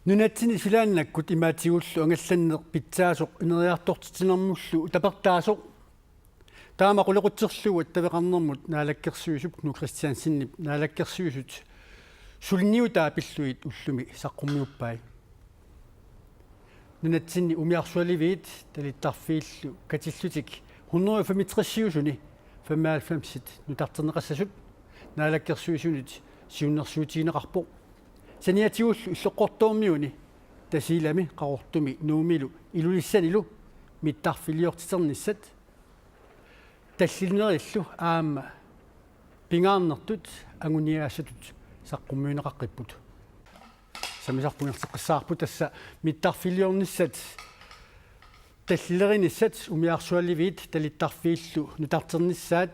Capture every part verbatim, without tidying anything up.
Nunatsinni silaannakkut imaatigullu angallanneq pitsaasoq ineriartortitsinermullu tapertaasoq. Taama qulequtserlugu attaveqarnermut naalakkersuisup Knud Kristiansenip naalakkersuisut suliniutaa pillugit ullumi saqqummiuppai. Nunatsinni umiarsualiviit talittarfiillu katillutik hundrede femogtresiusuni femoghalvfemsit nutarterneqassasut naalakkersuisunit siunnersuutigineqarpoq. Saniatigullu Illoqqortoormiuni Tasiilami, Qaqortumi, Nuummilu Ilulissanilu mittarfiliortiternissat tallinerillu aamma pingaarnertut anguniagassatut saqqummiunneqaqqipput. Sammisaq pungerteqqissaarput tassa mittarfiliornissat tallileriniassat umiarsualiviit talittarfiillu nutarternissaat.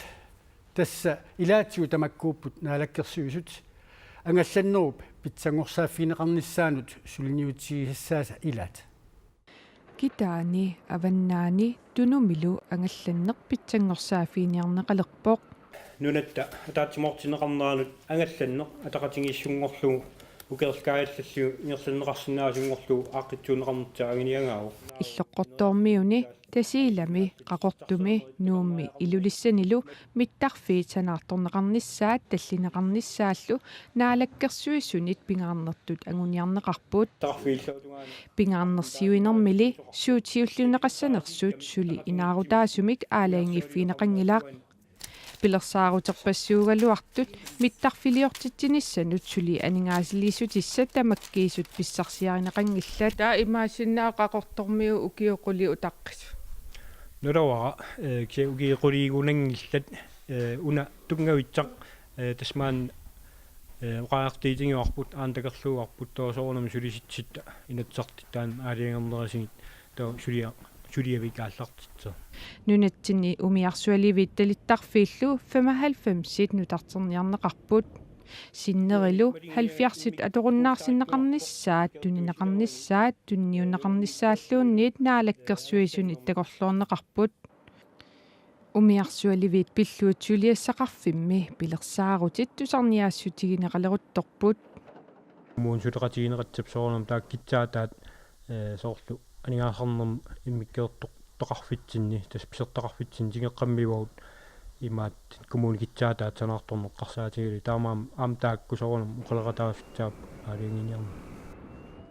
Tassa ilaatigut tamakkuupput naalakkersuisut angallannerup pitsanngorsaaffeqarnissaanut suliniutigisassaasa ilaat. Kitaani, Avannaani Tunumilu angallanneq pitsanngorsaaffeqarniarneqalerpoq. Nunatta ataatsimoortinneqarneranut angallanneq ataqatigiissunngorlugu ukiorlu kaajallallugu ingerlanneqarsinnaasunngorlugu aaqqissuunneqarnertik anguniagaavoq. Illoqqortoormiuni Tasiilami, Qaqortumi, Nuummi Ilulissanilu mittarfiit sanaartorneqarnissaat tallineqarnissaallu naalakkersuisunit pingaarnertut anguniarneqarput. Pingaarnersiuinermili suut siulliunneqassanersut suli inaarutaasumik aalajangiiffigineqanngilaq. Pilersaaruterpassuugaluartut mittarfiliortitsinissanut suli aningaasaliissutissat tamakkiisut pissarsiarineqanngillat. Taava imaassinnaavoq Qaqortormiut ukiut qulit utaqqisut? Naluara, eh, kisianni ukiut quligunanngillat, eh, una tunngavissaq, eh, tassa maani, eh, oqariartuutigivarput, aana takorluuarput, taava soorunami sulisitsisut Inatsisartut taanna aalajangernerisigut taava sulia-, suliavik aallartitseq. Nunatsinni umiarsualiviit talittarfiillu femoghalvfemsit nutarterniarneqarput. Sinnerilu halvfjerdsit atorunnaarsinneqarnissaat, tunineqarnissaat, tunniunneqarnissaalluunniit naalakkersuisunit takorloorneqarput. Umiarsualiviit pillugit suliassaqarfimmi pilersaarutit tusarniaassutigineqaleruttorput. Kommunip suleqatigiinneqassasoq soorunami taakku kitsaataat, eh, soorlu aningaasarnermut immikkoortortaqarfitsinni, tassa pisortaqarfitsinni tigeqqammivagut imaattoq kommunip kitsaataat sanaartorneq eqqarsaatigalugu, taamaammat aamma taakku soorunami oqaloqataaffigisaapput aalajanginiarneq.